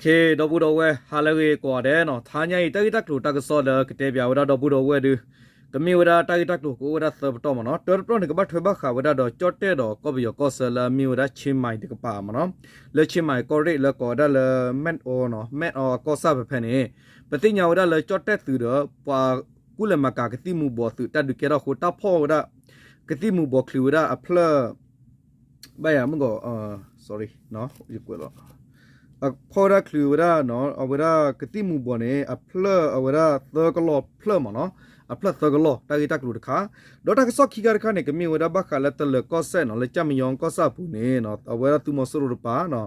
ဒီပုၢ်ဒီဝဲၢ် ဟါလၢအဂ့ၤကိးဂၤဒဲးနီၤ, တဟါညါအံၤ တၢ်ဂ့ၢ်တၢ်ကျိၤတၢ်ကစီၣ်လၢကတဲပၠးဝဲဒၣ်ဒီပုၢ်ဒီဝဲၢ်ဒီး ကမ့ၢ်ဝဲဒၣ်တၢ်ဂ့ၢ်တၢ်ကျိၤကအိၣ်ဝဲဒၣ်သၢပတီၢ်မ့ၢ်နီၤ. တၢတပတီၢ်န့ၣ် ကဘၣ်ထွဲဘၣ်ဃးဝဲဒၣ်ဒီးကၠီၣ်တဲၣ်ဒီးကီၢ်ပယီၤကီၢ်ဆၢလၢအမ့ၢ်ဝဲဒၣ် Chiang Mai တကပၤမ့ၢ်နီၤ, လၢ Chiang Mai ကီၢ်ရ့ၣ်လၢကိးဝဲဒၣ်လၢ Mae Sot နီၤ, Mae Sot အကီၢ်ဆၣ်ဖဲဖဲန့ၣ် ပသ့ၣ်ညါဝဲဒၣ်လၢကၠီၣ်တဲၣ်သုးဒီး ပှၤကူၣ်လဲၤမၤကၤကသံၣ်မူၤဘှီးသုးတၢ်ဒုးကဲထီၣ်အဃိ တၢ်ဖီၣ်ဝဲဒၣ် ကသံၣ်မူၤဘှီးချုးဝဲဒၣ်အဖျၢၣ် ဘၣ်ယၤမ့ၢ်ကီး sorry ယကွဲးလီၤ ဖီၣ်ဝဲဒၣ်ချုးဝဲဒၣ် အဝဲဒၣ်ကသံၣ်မူၤဘှီးန့ၣ် အဖျၢၣ်အဝဲဒၣ်သၢကလီၢ်ဖျၢၣ်မ့ၢ်နီၤ, အဖျၢၣ်သၢကလီၢ် တၢ်ဂ့ၢ်တၢ်ကျိၤတခါ, ဒီးတၢ်ကစီၣ်ခံခါတခါန့ၣ် ကမ့ၢ်ဝဲဒၣ်ဘၣ်ဃးလၢတလၢၤကီၢ်စဲၣ်နီၤ လၢကၠၣ်မညီကီၢ်ဆၣ်အပူၤန့ၣ် အဝဲဒၣ်သုးမီၤစိရိၤတပၤ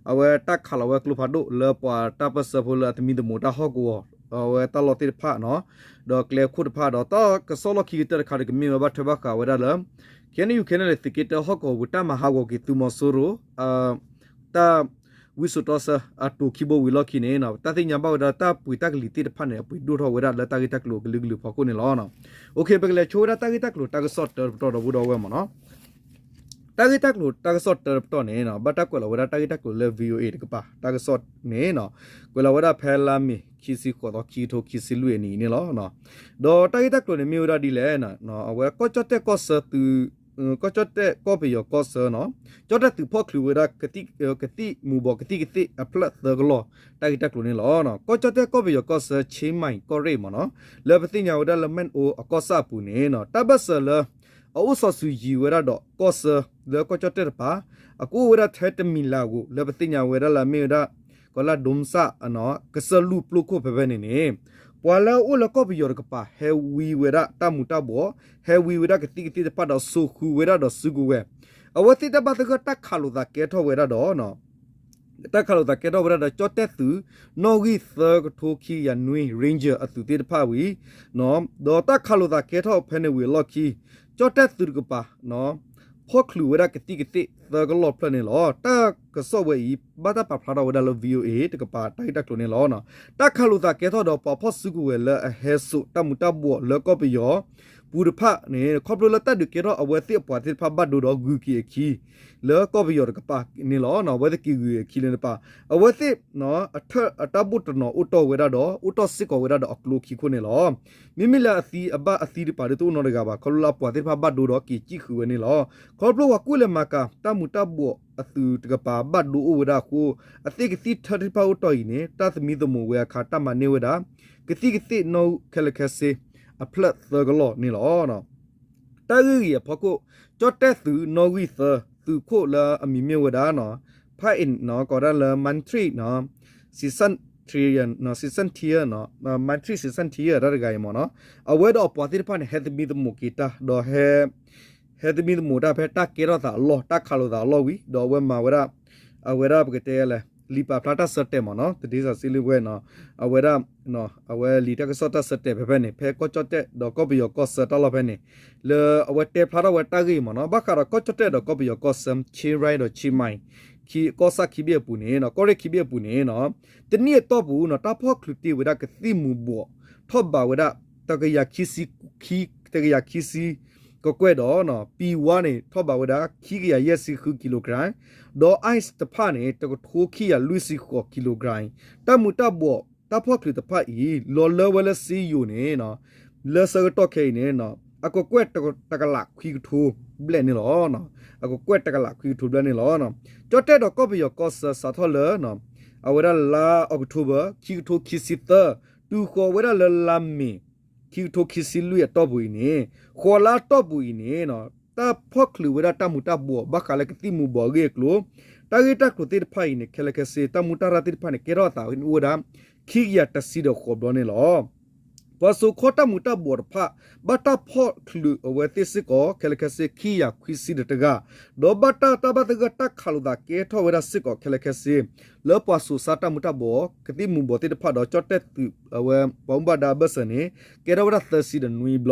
အဝဲတၢ်ခးလီၤဝဲကျိဖးဒိၣ်လၢပှၤတၢ်ပၢၢ်ဆၢဖိလၢအသမံသမိးတၢ်ဟီၣ်ကဝီၤ အဝဲတၢ်လီၢ်သ့ၣ်တဖၣ်နီၤ, ဒီးကျဲခိၣ်တဖၣ်ဒီး တၢ်ကစီၣ်လီၢ်ခံကတၢၢ်တခါဒီး ကမ့ၢ်ဝဲဘၣ်ထွဲဘၣ်ဃးဝဲဒၣ်လၢ KNU KNLA သုးက့တၢဟီၣ်ကဝီၤပူၤ တၢ်မၤဟးဂီၤက့ၤသုးမီၤစိရိၤ တၢ်ဝံစိာ်တီဆၢအတိၤခံဘိဝံၤလီၢ်ခံန့ၣ် တၢ်သ့ၣ်ညါဘၣ်ဝဲဒၣ်တၢ်ပှ့ၤတၢ်ကလံၤသ့ၣ်တဖၣ်န့ၣ် အပှ့ၤဒိၣ်ထီၣ်ဝဲဒၣ်လၢတၢ်ဂ့ၢ်တၢ်ကျိၤအကလုာ်ကလုာ်ဖီခိၣ်န့ၣ်လီၤ. ပကလဲၤဆိဝဲဒၣ်တၢ်ဂ့ၢ်တၢ်ကျိၤတၢ်ကစီၣ်တၢတပတီၢ်ဒီပုၢ်ဒီဝဲၢ်မ့ၢ်နီၤ. တၢ်ဂ့ၢ်တၢ်ကျိၤတၢ်ကစီၣ်တၢတပတီၢ်န့ၣ် ဘၣ်တၢ်ကွဲးလီၤဝဲဒၣ်တၢ်ဂ့ၢ်တၢ်ကျိၤလၢ VOA တကပၤ တၢ်ကစီၣ်န့ၣ် ကွဲးလီၤဝဲဒၣ်ဖဲလါမ့ၤ ခံဆံဃိးသီ ခံကထိခံဆံလွံၢ်အနံၤန့ၣ်လီၤ. ဒီးတၢ်ဂ့ၢ်တၢ်ကျိၤန့ၣ်မ့ၢ်ဝဲဒၣ်ဒ်လဲၣ်, အဝဲကီၢ်ကၠီၣ်တဲၣ်ကီၢ်ဆၢသုး ကီၢ်ကၠီၣ်တဲၣ်ကီၢ်ပယီၤကီၢ်ဆၢနီၤ, ကၠီၣ်တဲၣ်သုးဖီၣ်ချုးဝဲဒၣ် ကသံၣ်မူၤဘှီးကသံၣ်ကသ့ၣ်အဖျၢၣ်သၢကလီၢ် တၢ်ဂ့ၢ်တၢ်ကျိၤန့ၣ်လီၤ. ကီၢ်ကၠီၣ်တဲၣ်ကီၢ်ပယီၤကီၢ်ဆၢ Chiang Mai ကီၢ်ရ့ၣ်မ့ၢ်နီၤ, လၢပသ့ၣ်ညါဝဲဒၣ်လၢ Mae Sot အကီၢ်ဆၣ်အပူၤန့ၣ်နီၤ, တၢ်ဘၢၣ်စၢၤလၢ အအိၣ်စီၤစုၤယံၤဝဲဒၣ်ဒီးကီၢ်ဆၢ လၢကီၢ်ကၠီၣ်တဲၣ်တပၤ အကအိၣ်ဝဲဒၣ်ထဲတမံၤလၢ်ဧိၤ လၢပသ့ၣ်ညါဝဲဒၣ်လၢအမ့ၢ်ဝဲဒၣ် ကီးလၢ Dum Sap နီၤ, ကစၢၢ်လူၢ်ပျိခိၣ်ဖဲဖဲန့ၣ်န့ၣ် ပှၤလၢအအိၣ်လၢကီၢ်ပယီၤတကပၤ ဟဲဝံဝဲဒၣ်တၢ်မူၤတၢ်ဘှီး, ဟဲဝံဝဲဒၣ်ကသံၣ်ကသ့ၣ်တဖၣ်ဒီးစိာ်ဃုာ်ဝဲဒၣ်ဒီးစုကဝဲၤ, အဝဲသ့ၣ်တၢ်ဘၣ်သဂၢၢ်တၢ်ခးလိာ်သးကဲထီၣ်ဝဲဒၣ်ဒီး တၢ်ခးလိာ်သးကဲထီၣ်ဝဲဒၣ်ဒီးကၠီၣ်တဲၣ်သုး နီၣ်ဂံၢ်သၢကထိခံကယၤနွံ Ranger အသုးသ့ၣ်တဖၣ်ဝံၤ, ဒီးတၢ်ခးလိာ်သးကဲထီၣ်ဖဲန့ၣ်ဝံၤအလီၢ်ခံ ကၠီၣ်တဲၣ်သုးတကပၤ ဖီၣ်ချုးဝဲဒၣ်ကသံၣ်ကသ့ၣ်သၢကလီၢ်ဖျၢၣ်န့ၣ်လီၤ. တၢ်ကစီၣ်ဝဲအံၤ ဘၣ်တၢ်ပာ်ဖျါထီၣ်ဝဲဒၣ်လၢ VOA တကပၤတၢ်ဂ့ၢ်တၢ်ကျိၤန့ၣ်လီၤ. တၢ်ခးလိာ်သးကဲထီၣ်ဒီးပှၤဖီၣ်စုကဝဲၤလၢအဟဲစိာ်တၢ်မူၤတၢ်ဘှီးလၢကီၢ်ပယီၤပူၤတဖၣ်န့ၣ် ခီဖျိလၢတၢ်ဒုးကဲထီၣ်အဝဲသ့ၣ်အပှၤသ့ၣ်တဖၣ်ဘၣ်ဒိဒီးဂုၤက့ၤအခံ လၢကီၢ်ပယီၤတကပၤန့ၣ်လီၤ. အဝဲသ့ၣ်က့ၤဂုၤအခံလၢတပၤ အဝဲသ့ၣ် အထၢၣ်အတၢ်ဘိၣ်တနီၤအိၣ်တီၢ်ဝဲဒၣ်ဒီး အိၣ်တီၢ်စ့ၢ်ကီးဝဲဒၣ်ဒီးအကျိခံခိၣ်န့ၣ်လီၤ. မ့မ့ၢ်လၢအသံအဘၣ်အသံတပၤဒ်တအိၣ်နီတဂၤဘၣ် ခီဖျိလၢအပှၤသ့ၣ်တဖၣ်ဘၣ်ဒိဒီးက့ၤစံၣ်ဃုာ်ဝဲန့ၣ်လီၤ. ခီဖျိပှၤကူၣ်လဲၤမၤကၤတၢ်မူၤတၢ်ဘှီးအသုးတကပၤဘၣ်ဒိအိၣ်ဝဲဒၣ်အဃိ အသ့ၣ်ကသံၣ်ထၢၣ်သ့ၣ်တဖၣ်အိၣ်တီၢ်အံၤန့ၣ် တၢ်သမံသမိးဝဲအခါ တၢ်မၤန့ၢ်ဝဲဒၣ် ကသံၣ်ကသ့ၣ်နီၣ်ဂံၢ်ခဲလၢာ်ခဲဆ့ အဖျၢၣ်သၢကလီၢ်န့ၣ်လီၤ. တၢ်ဂ့ၢ်ဂ့ၤအဖီခိၣ် ကၠီၣ်တဲၣ်သုးနီၣ်ဂံၢ်သၢ သုးခိၣ်လၢအမံၤမ့ၢ်ဝဲဒၣ် ဖးအ့ၣ် ကိးဒၣ်လၢ Mantri နီၤ Sisanthiya နီၤ Sisanthiya နီၤ Mantri Sisanthiya တၢ်တဂၤအံၤမ့ၢ်နီၤ အဝဲဒီးအပှၤသ့ၣ်တဖၣ်န့ၣ် ဟဲသမံသမိးက့ၤတၢ် ဒီးဟဲ ဟဲသမံသမိးတၢ်ဖဲတၢ်ကဲထီၣ်သးအလီၢ် တၢ်ခးလိာ်သးအလီၢ်ဝံၤ ဒီးအဝဲမၤဝဲဒၣ် အဝဲဒၣ်ပကတဲလဲၣ် လံာ်ပာ်ဖျါတၢ်ဆၢတဲာ်မ့ၢ်နီၤ တဒ့စးစ့လ့ဝဲနီၤ အဝဲဒၣ် အဝဲလံာ်တၢ်ကစီၣ်တၢ်ဆၢတဲာ်ဖဲဖဲန့ၣ် ဖဲကီၢ်ကၠီၣ်တဲၣ်ဒီးကီၢ်ပယီၤကီၢ်ဆၢတၢ်လီၢ်ဖဲန့ၣ် လၢအဝဲတဲဖျါထီၣ်ဝဲတၢ်ဂ့ၢ်မ့ၢ်နီၤ ဘၣ်ဃးဒီးကီၢ်ကၠီၣ်တဲၣ်ဒီးကီၢ်ပယီၤကီၢ်ဆၢ Chiang Rai ဒီး Chiang Mai ခံကီၢ်ဆၣ်ခံဘ့ၣ်အပူၤန့ၣ်နီၤ ကီၢ်ရ့ၣ်ခံဘ့ၣ်အပူၤန့ၣ်နီၤ တနံၣ်အတီၢ်ပူၤနီၤ တၢ်ဖီၣ်ချုးတ့ၢ်ဝဲဒၣ်ကသံၣ်မူၤဘှီး ထီၣ်ဘးဝဲဒၣ် တကယၤခံဆံ တကယၤခံဆံ ကကွဲၢ်ဒီး ပံၤဝါန့ၣ် ထီၣ်ဘးဝဲဒၣ် ခံကယၤယဲၢ်ဆံဃု kilogram ဒီး ice တဖၣ်န့ၣ် တကထိခံကယၤလွံၢ်ဆံဃိး kilogram တၢ်မူၤတၢ်ဘှီး တၢ်ဖီၣ်ချုးတဖၣ်အံၤ လီၤလၢဝဲလၢစ့ယိၤန့ၣ် လၢဆၢကတီၢ်ခဲအံၤန့ၣ် အကကွဲၢ်တကလးခွံကထိဘျဲၣ်န့ၣ်လီၤ. အကကွဲၢ်တကလးခွံကထိဘျဲၣ်န့ၣ်လီၤ. ကၠီၣ်တဲၣ်ဒီးကီၢ်ပယီၤကီၢ်ဆၢစးထီၣ်လၢ အဝဲဒၣ်လါအီးကထိဘၢၣ် ခံကထိခံဆံသၢ တုၤဃီၤဝဲဒၣ်လၢလါမ့ၤ ခံကထိခံဆံလွံၢ်အတီၢ်ပူၤအံၤန့ၣ် ဃီၤလါအတီၢ်ပူၤအံၤန့ၣ် တၢ်ဖီၣ်ချုးဝဲဒၣ်တၢ်မူၤတၢ်ဘှီး ဘၣ်ဃးလၢကသံၣ်မူၤဘှီးအဂ့ၢ်အကျိၤ တၢ်ဂ့ၢ်တၢ်ကျိၤသ့ၣ်တဖၣ်အံၤန့ၣ် ခဲလၢာ်ခဲဆ့ တၢ်မူတၢ်ရၢ်သ့ၣ်တဖၣ်န့ၣ် ကဲထီၣ်အသးအိၣ်ဝဲဒၣ် ခံကယၤတဆံဒီးဃိးဘျီန့ၣ်လီၤ. ပှၤစိာ်ခီတၢ်မူၤတၢ်ဘှီးတဖၣ် ဘၣ်တၢ်ဖီၣ်ချုးအဝဲသ့ၣ်စ့ၢ်ကီး ခဲလၢာ်ခဲဆ့ ခံကယၤခွံဆံဒီးတဂၤ ဒီးဘၣ်တၢ်တၢ်ဘၣ်သဂၢၢ်တၢ်ခးလိာ်သးကဲထီၣ်ဝဲဒၣ်စ့ၢ်ကီး ခဲလၢာ်ခဲဆ့ လၢပှၤစိာ်ဆါတၢ်မူၤတၢ်ဘှီး ကသံၣ်မူၤဘှီးသ့ၣ်တဖၣ်ဒီးကၠီၣ်တဲၣ်သုး အဝဲပှၤမူဘၣ်ဒါအဘၢၣ်စၢၤန့ၣ် ကဲထီၣ်ဝဲဒၣ်သၢဆံဒီးနွံဘျီ ဒီ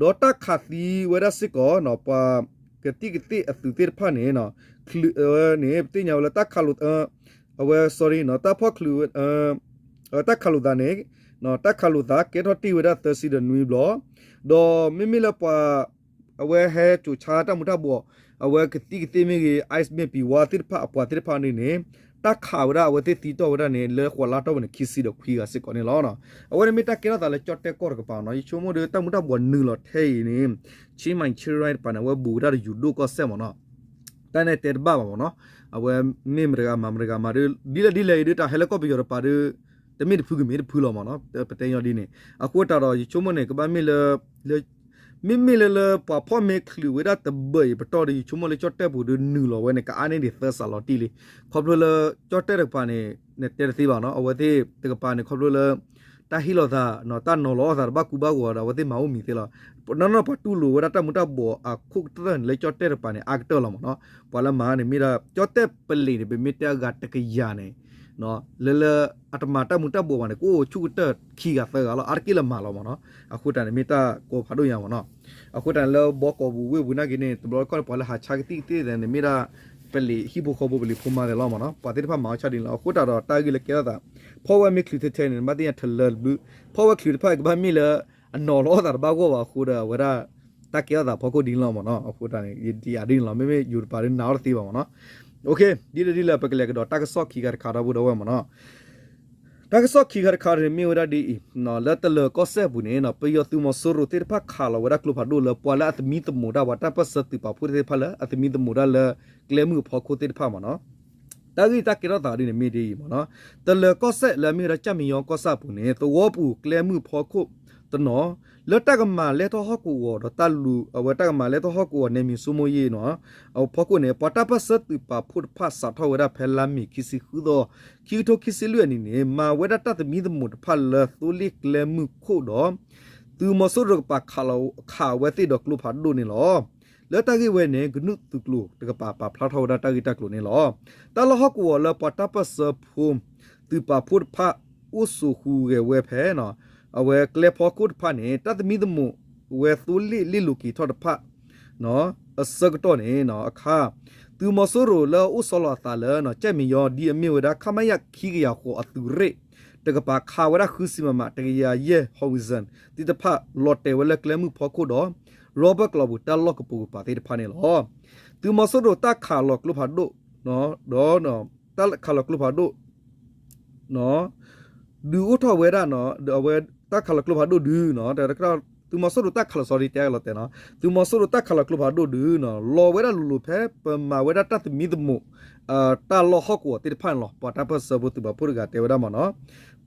းတၢ်ခးသံဝဲဒၣ်စ့ၢ်ကီး ပှၤကသံၣ်ကသ့ၣ်အသုးသ့ၣ်တဖၣ်န့ၣ် ချုးဝဲန့ၣ် ပသ့ၣ်ညါဝဲလၢတၢ်ခးလိာ် အဝဲ sorry နီၤ တၢ်ဖီၣ်ချုး တၢ်ခးလိာ်သးန့ၣ် တၢ်ခးလိာ်သးကဲထီၣ်တ့ၢ်ဝဲဒၣ်သၢဆံဒီးနွံဘျီ ဒီးမ့မ့ၢ်လၢပှၤ အဝဲဟဲစိာ်ဆါတၢ်မူၤတၢ်ဘှီး အဝဲကသံၣ်ကသ့ၣ်မ့ၢ်ဂ့ၤ ice မ့ၢ်ပံၤဝါသ့ၣ်တဖၣ်အပှၤသ့ၣ်တဖၣ်န့ၣ်န့ၣ် တၢ်ခးဝဲဒၣ်အဝဲသ့ၣ်သံတီၢ်ဝဲဒၣ်န့ၣ် လၢဃိးလါတီၢ်ပူၤန့ၣ် ခံဆံဒီးခွံဂၤစ့ၢ်ကီးန့ၣ်လီၤ. အဝဲန့ၣ်မ့ၢ်တၢ်ကဲထီၣ်သးလၢကၠီၣ်တဲၣ်ကီၢ်တကပၤနီၤ. ယဆိကမိၣ်ဒီးတၢ်မူၤတၢ်ဘှီးနုာ်လီၤထဲအံၤန့ၣ် ချင်းမိုင်ချင်းရိုင်တကပၤန့ၣ် အဝဲဘူးဝဲဒၣ်ဒီးယိၤဒိၣ်ကီၢ်စဲၣ်မ့ၢ်နီၤ. တၢ်န့ၣ်တဲတဘၣ်ဘၣ်မ့ၢ်နီၤ. အဝဲမ့ၢ်မတဂၤမၤမတဂၤမၤဒီး ဒ်လဲၣ်ဒ်လဲၣ်အံၤဒီး တၢ်ဟဲလၢကီၢ်ပယီၤတကပၤဒီး တမ့ၢ်တဖုကမ့ၢ်တဖုလီၤမ့ၢ်နီၤ. ပတဲညီဒ်န့ၣ် အဃိသတးဒီး ယဆိကမိၣ်န့ၣ် ကဘၣ်မ့ၢ်လၢ မ့မ့ၢ်လၢလၢပှၤဖီၣ်မ့ၢ်ချုးဝဲဒၣ်တဘၢၣ်အံၤပတီၢ်ဒီး ယဆိကမိၣ်လၢကၠီၣ်တဲၣ်ပူၤဒီးနုာ်လီၤဝဲန့ၣ် ကအါန့ၢ်ဒံးသၢစးလီၤတံၢ်လံ. ခီဖျိလၢကၠီၣ်တဲၣ်တကပၤန့ၣ် နတဲတသ့ဘၣ်နီၤ. အဝဲသ့ၣ်တကပၤန့ၣ် ခီဖျိလၢ တၢ်ဟ့ၣ်လီၤသး တၢ်နီၤလီၤအီၣ်သးတဘၣ်ကူဘၣ်ဂီၤဒီး အဝဲသ့ၣ်မၤအိၣ်မံၤသ့လီၤ. နီၢ်နီၢ်ပှၤတူၢ်လိာ်ဝဲဒၣ်တၢ်မူၤတၢ်ဘှီးအခိၣ်ကတၢၢ်န့ၣ် လၢကၠီၣ်တဲၣ်တကပၤန့ၣ် အါကတၢၢ်လီၤမ့ၢ်နီၤ. ပှၤလၢမၤန့ၣ်မ့ၢ်ဒၣ် ကၠီၣ်တဲၣ်ပလံးန့ၣ် ပမ့ၢ်တဲအဂၤတကယၤန့ၣ် လၢလၢအတမၤတၢ်မူၤတၢ်ဘှီးဘၣ်န့ၣ် ကအိၣ်ဆူၣ်ကတၢၢ်ခံဂၤသၢဂၤလီၤ. အါတက့ၢ်လၢမၤလီၤမ့ၢ်နီၤ. အဃိတၢ်န့ၣ်မ့ၢ်တၢ်ကိးဖးဒိၣ်ညါမ့ၢ်နီၤ. အဃိတၢ်န့ၣ်လၢဘီကီာ်ပူၤဝ့ၢ်ပူၤနာ်က့ၤန့ၣ် တဘျီတခီၣ်န့ၣ် ပှၤလၢဟးဆါကသံၣ်ကသ့ၣ်န့ၣ် မ့ၢ်ဒၣ် ပလံးဟံၣ်ဖိဃီဖိ ပလံးဖိမါသ့ၣ်လီၤမ့ၢ်နီၤ. ပှၤသ့ၣ်တဖၣ်မၤအီၣ်ဆၣ်ဒ်န့ၣ်လီၤ. အဃိတၢ်ဒီးတၢ်ဂ့ၢ်လၢကဲထီၣ်သး ဖီၣ်ဝဲမ့ၢ်ချုးထဲထဲန့ၣ် နဘၣ်သ့ၣ်ညါထလၢတဘျုး ဖီၣ်ဝဲချုးတဖၣ်ကဘၣ်မ့ၢ်လၢ အနီၤလီၤအီၣ်သးတဘၣ်ဂီၢ်ဘၣ်အဃိဒီး အဝဲဒၣ် တၢ်ကဲထီၣ်သးဖီခိၣ်ဒ်န့ၣ်လီၤမ့ၢ်နီၤ. အဃိတၢ်န့ၣ် ယတယာ်ဒ်န့ၣ်လီၤ. မ့မ့ၢ်ယိၤတကပၤဒီးနာ်အီၤတသ့ဘၣ်မ့ၢ်နီၤ. ဒ်လဲၣ်ဒ်လဲၣ် ပကလဲၤကဒီးတၢ်ကစီၣ်ခံခါတခါဒီပုၢ်ဒီဝဲၢ်မ့ၢ်နီၤ. တၢ်ကစီၣ်ခံခါတခါန့ၣ်မ့ၢ်ဝဲဒၣ်ဒ်အံၤ, လၢတလၢၤကီၢ်စဲၣ်အပူၤန့ၣ် ပယီၤသုးမီၤစိရိၤသ့ၣ်တဖၣ်ခးလီၤဝဲဒၣ်ကျိဖးဒိၣ်လၢပှၤလၢအသမံသမိးတၢ် ပှၤတၢ်ပၢၢ်ဆၢသုးပာ်ဖှိၣ်သ့ၣ်တဖၣ်လၢအသမံသမိးတၢ်လၢကျဲမုၢ်အဖီခိၣ်သ့ၣ်တဖၣ်မ့ၢ်နီၤ. တၢ်ဂ့ၢ်တၢ်ကဲထီၣ်သးဒ်န့ၣ်မ့ၢ်ဒ်အံၤမ့ၢ်နီၤ. တလၢၤကီၢ်စဲၣ်လၢအမ့ၢ်ဝဲဒၣ်ကၠၣ်မံယီၤကီၢ်ဆၣ်အပူၤန့ၣ် သဝီပူၤကျဲမုၢ်ဖီခိၣ်တနီၤ လၢတၢ်ကမၤလဲထီၣ်ဟီၣ်ကဝီၤဒီးတၢ်လူၤ အဝဲတၢ်ကမၤလဲထီၣ်ဟီၣ်ကဝီၤ နယ်မြေစိုးမိုးရေး အဖီခိၣ်န့ၣ် ပှၤတၢ်ပၢၢ်ဆၢသုးပာ်ဖှိၣ်တဖၣ်စးထီၣ်ဝဲဒၣ်ဖဲလါမ့ၤခံဆံဃုသီ ခံကထိခံဆံလွံၢ်အနံၤန့ၣ် မၤဝဲဒၣ်တၢ်သမံသမိးတဖၣ်လၢသိလ့ၣ်ကျဲမုၢ်ခိၣ်ဒီး သုးမီၤစိရိၤတကပၤခးဝဲသ့ၣ်ဒီးကျိဖးဒိၣ်န့ၣ်လီၤ. လၢတၢ်ဂ့ၢ်ဝဲန့ၣ် ကနူးသုးကျိၤတကပၤပာ်ဖျါထီၣ်ဝဲဒၣ်တၢ်ဂ့ၢ်တၢ်ကျိၤန့ၣ်လီၤ. တၢ်လီၢ်ဟီၣ်ကဝီၤလၢပှၤတၢ်ပၢၢ်ဆၢဖိ သုးပာ်ဖှိၣ်တဖၣ် အိၣ်ဆိးဃုာ်ဂဲၤဝဲဖဲ အဝဲကျဲဖီခိၣ်တဖၣ်န့ၣ် တၢ်သမံသမိးဝဲသိလ့ၣ်လ့ၢ်လိၤက့ၤထီၣ်တဖၣ် အဆၢကတီၢ်န့ၣ်အခါ သုးမီၤစိရိၤလၢအအိၣ်ဆီလီၤအသးလၢ ကၠဲၣ်မံယီၤ ဒ်အမ့ၢ်ဝဲဒၣ် ခမရ ခံကယၤဃိး အသုးရ့ၣ်တကပၤ ခးဝဲဒၣ်ဃုဆံ မမ တကယၤယဲၢ် Howitzers သ့ၣ်တဖၣ် လီၤတဲာ်ဝဲလၢကျဲမုၢ်ဖီခိၣ်ဒီး ရီဘၢၣ်ကျီၤပူၤ တၢ်လီၢ်ကပိာ်ကပၤသ့ၣ်တဖၣ်န့ၣ်လီၤ. သုးမီၤစိရိၤတၢ်ခးလီၤကျိဖးဒိၣ် ဒီး တၢ်ခးလီၤကျိဖးဒိၣ် ဒုးအိၣ်ထီၣ်ဝဲဒၣ် အဝဲတၢ်ခးလီၤကျိဖးဒိၣ်ဒုး သုးမီၤစိရိၤတၢ်ခးလီၤ sorry တဲလီၤတဲာ်နီၤ သုးမီၤစိရိၤတၢ်ခးလီၤကျိဖးဒိၣ်ဒုး လီၤဝဲဒၣ်လိၤလိၤဖဲ ပမၤဝဲဒၣ်တၢ်သမံသမိး တၢ်လီၢ်ဟီၣ်ကဝီၤသ့ၣ်တဖၣ်န့ၣ်လီၤ. ပှၤတၢ်ပၢၢ်ဆၢဖိသုးပာ်ဖှိၣ်တဂၤတဲဝဲဒၣ်မ့ၢ်နီၤ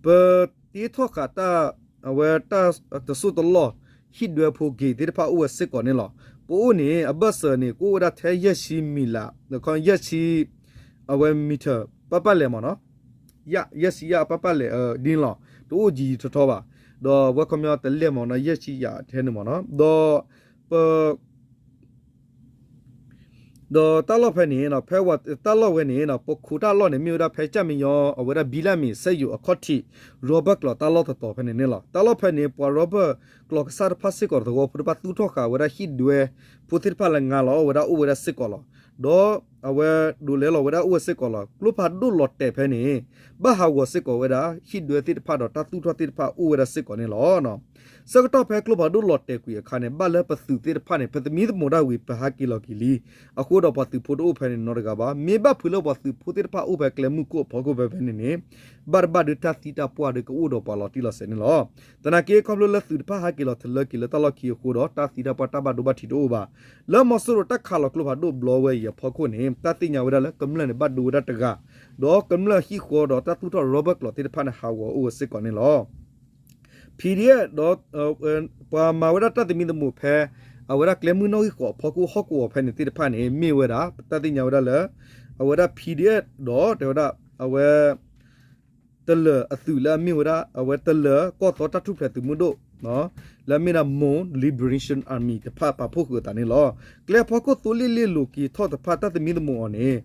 ပတ့ထီၣ်ဃာ်တၢ် အဝဲတၢ်တစိၢ်တလီၢ် ဟံၣ်ဒွဲဖိက့ၤသ့ၣ်တဖၣ်အိၣ်ဝဲစ့ၢ်ကီးန့ၣ်လီၤ. ပအိၣ်န့ၣ် အဘၢၣ်စၢၤန့ၣ် ကအိၣ်ဝဲဒၣ်ထဲယဲၢ်ဆံမံလး ယဲၢ်ဆံ အဝဲ meter ပၢ်ပၢ်လဲၣ်မ့ၢ်နီၤ ယဲၢ်ဆံယဲၢ်အပၢ်ပၢ်လဲၣ်ဒ်န့ၣ်လီၤ. တအိၣ်ယံာ်ယံာ်ထီထီဘၣ်. ဒီးဝဲခီပညီတလဲၢ်မ့ၢ်နီၤ ယဲၢ်ဆံယဲၢ်ထဲန့ၣ်မ့ၢ်နီၤ ဒီး ပ ဒီးတၢ်လီၢ်ဖဲန့ၣ် ဖဲဝဲတၢ်လီၢ်ဝဲန့ၣ် ပခိးတၢ်လီၢ်န့ၣ် မ့ၢ်ဝဲဒၣ်ဖဲကၠၣ်မံယီၤ အဝဲဒၣ်ဘံလၣ်မ့ၤ စက်ရုံ အခီၣ်ထံး ရီဘၢၣ်ကျီၤတၢ်လီၢ်တတီၤဖဲန့ၣ်န့ၣ်လီၤ. တၢ်လီၢ်ဖဲန့ၣ် ပှၤရီဘၢၣ်ကျီၤကစၢ်တဖၣ်စ့ၢ်ကီးဒီးသဝီဖိတဖၣ်သူၣ်ထီၣ်ဃာ်ဝဲဒၣ်ဟံၣ်ဒွဲဖိသ့ၣ်တဖၣ်လၢငါလီၤဝဲဒၣ်အိၣ်ဝဲဒၣ်စ့ၢ်ကီးလီၤ. ဒီးအဝဲဒိးလဲလီၤဝဲဒၣ်အိၣ်ဝဲစ့ၢ်ကီးလီၤ. ကျိဖးဒိၣ်လီၤတဲာ်ဖဲန့ၣ် ဘၣ်ဟးဂီၤစ့ၢ်ကီးဝဲဒၣ် ဟံၣ်ဒွဲသ့ၣ်တဖၣ်ဒီးတၢ်သူၣ်ထီၣ်သ့ၣ်တဖၣ်အိၣ်ဝဲဒၣ်စ့ၢ်ကီးန့ၣ်လီၤ. ဆၢကတီၢ်ဖဲကျိဖးဒိၣ်လီၤတဲာ်ကွံာ်အခါန့ၣ် ဘၣ်လၢပသုးသ့ၣ်တဖၣ်န့ၣ် ပသမံသမိးတၢ်ဝံၤ ပဟးက့ၤလီၤက့ၤလံ. အဃိဒီးပှၤသုးဖိတအိၣ်ဖဲန့ၣ်နီတဂၤဘၣ်. မ့ၢ်ဘၣ်ဖုးလၢပှၤသုးဖိသ့ၣ်တဖၣ်အိၣ်ဖဲကျဲမုၢ်ခိၣ်အဖီခိၣ်ဖဲဖဲန့ၣ်န့ၣ် ဘၣ်တဘၣ်ဒီးတၢ်သံတၢ်ပှၢ်ဒီးကအိၣ်ဒီးပှၤလီၤတံၢ်လီၤဆဲးန့ၣ်လီၤ. သနာ်က့ခီဖျိလၢသုးတဖၣ်ဟးက့ၤလီၤထလၢက့ၤလၢတၢ်လီၢ်ခံအဃိဒီး တၢ်သံတၢ်ပှၢ်တၢ်ဘၣ်ဒိဘၣ်ထံးတအိၣ်ဘၣ်. လၢမီၤစိရိၤတၢ်ခးလီၤကျိဖးဒိၣ်ဘျီဝဲအံၤအဖီခိၣ်န့ၣ် တၢ်သ့ၣ်ညါဝဲဒၣ်လၢကမျၢၢ်န့ၣ်ဘၣ်ဒိဝဲဒၣ်တဂၤ ဒီးကမျၢၢ်ဟံၣ်ဃီဒီးတၢ်သူၣ်ထီၣ်ရီဘၢၣ်ကျီၤသ့ၣ်တဖၣ်န့ၣ် ဟးဂီၤအိၣ်ဝဲစ့ၢ်ကီးန့ၣ်လီၤ. ဖံးဒ့ၣ် ဒီး ပှၤမၤဝဲဒၣ်တၢ်သမံသမိးဖဲ အဝဲဒၣ်ကျဲမုၢ်နီၣ်ဂံၢ်ဃီးအဖီခိၣ်ဟီၣ်ကဝီၤဖဲန့ၣ်သ့ၣ်တဖၣ်န့ၣ် မ့ၢ်ဝဲဒၣ် တၢ်သ့ၣ်ညါဝဲဒၣ်လၢ အဝဲဒၣ် ဖံးဒ့ၣ် ဒီးတဲဝဲဒၣ် အဝဲ တလၢၤအသုးလၢအမ့ၢ်ဝဲဒၣ် အဝဲတလၢၤကီၢ်သီတၢ်ထူၣ်ဖျဲးသုးမုၢ်ဒိၣ် လၢအမ့ၢ်ဒၣ် Mon Liberation Army တဖၣ်ပာ်ဖှိၣ်ဃုာ်အသးန့ၣ်လီၤ. ကျဲဖီခိၣ်သိလ့ၣ်လ့ၢ်လိၤက့ၤထီၣ်တဖၣ်တၢ်သမံသမိးအီၤန့ၣ်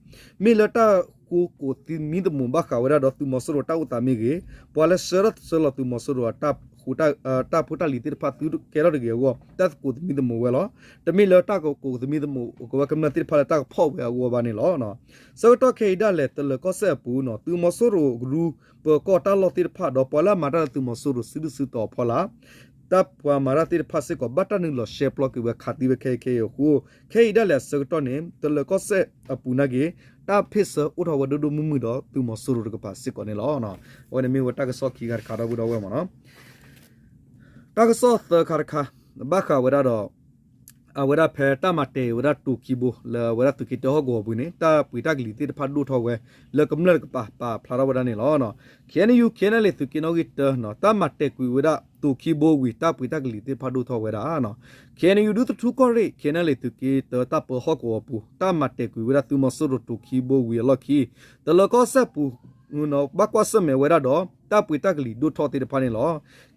မ့ၢ်လၢတၢ်ကိးသမံသမိးဘၣ်ဃးဝဲဒၣ်ဒီးသုးမီၤစိရိၤတၢ်အိၣ်သးမ့ၢ်ဂ့ၤ, ပှၤလၢဆှၢထီၣ်ဆှၢလီၤသုးမီၤစိရိၤအတၢ်ဖိတၢ်လံၤသ့ၣ်တဖၣ်သုတကဲထီၣ်တဂ့ၤအဂီၢ် တၢ်ကိးသမံသမိးဝဲလီၤ. တမ့ၢ်လၢတၢ်ကိးသမံသမိးကဝဲကမျၢၢ်သ့ၣ်တဖၣ်လၢတၢ်ကဖီၣ်ဝဲအဂီၢ်ဘၣ်န့ၣ်လီၤ. ဆၢကတီၢ်ခဲအံၤဒၣ်လဲာ် တလၢၤကီၢ်စဲၣ်အပူၤ သုးမီၤစိရိၤကရူၢ်ပၢၤကီၢ်တၢ်လီၢ်သ့ၣ်တဖၣ် ဒီးပှၤလၢအမၤတၢ်လၢသုးမီၤစိရိၤစုဒုၣ်စုတီၤအဖီလာ် တၢ်ပှၤမၤတၢ်သ့ၣ်တဖၣ်စ့ၢ်ကီး ဘၣ်တၢ်နုာ်လီၤရှဲပျီက့ၤဝဲခးသံဝဲခဲအံၤခဲအံၤအဃိ ခဲအံၤဒၣ်လဲာ်အဆၢကတီၢ်န့ၣ် တလၢၤကီၢ်စဲၣ်အပူၤနာ်က့ၤ တၢ်ဖ့ၣ်ဆၢအိၣ်ထီၣ်ဝဲဒိၣ်ဒိၣ်မုၢ်မုၢ်ဒီးသုးမီၤစိရိၤတကပၤစ့ၢ်ကီးန့ၣ်လီၤ. အဝဲန့ၣ်မ့ၢ်ဝဲတၢ်ကစီၣ်ခံခါတခါ ဒီပုၢ်ဒီဝဲၢ်မ့ၢ်နီၤ. တၢ်ကစီၣ်သၢခါတခါ ဘၣ်ဃးဝဲဒၣ်ဒီး အဝဲဒၣ်ဖဲတၢ်မၤတဲာ်ဝဲဒၣ်တိၤခံဘိ လၢအဝဲဒၣ်သုးက့တၢဟီၣ်ကဝီၤပူၤန့ၣ် တၢ်ပှ့ၤတၢ်ကလံၤသ့ၣ်တဖၣ်ဒိၣ်ထီၣ်ဝဲ လၢကမျၢၢ်တကပၤပာ်ဖျါထီၣ်ဝဲဒၣ်န့ၣ်လီၤ. KNU KNLA သုးက့နီၣ်ဂံၢ်တၢ တၢ်မၤတဲာ်ကွံာ်ဝဲဒၣ်တိၤခံဘိဝံၤ တၢ်ပှ့ၤတၢ်ကလံၤသ့ၣ်တဖၣ်ဒိၣ်ထီၣ်ဝဲဒၣ် KNU ဒူသထူကီၢ်ရ့ၣ် KNLA သုးက့တၢတၢ်ပၢဟီၣ်ကဝီၤပူၤ တၢ်မၤတဲာ်ကွံာ်ဝဲဒၣ်သုးမီၤစိရိၤတိၤခံဘိဝံၤအလီၢ်ခံ တလၢၤကီၢ်စဲၣ်ပူၤ ဘၣ်ကွၢ်ဆၢၣ်မဲာ်ဝဲဒၣ်ဒီး တၢ်ပှ့ၤတၢ်ကလံၤဒိၣ်ထီၣ်သ့ၣ်တဖၣ်န့ၣ်လီၤ.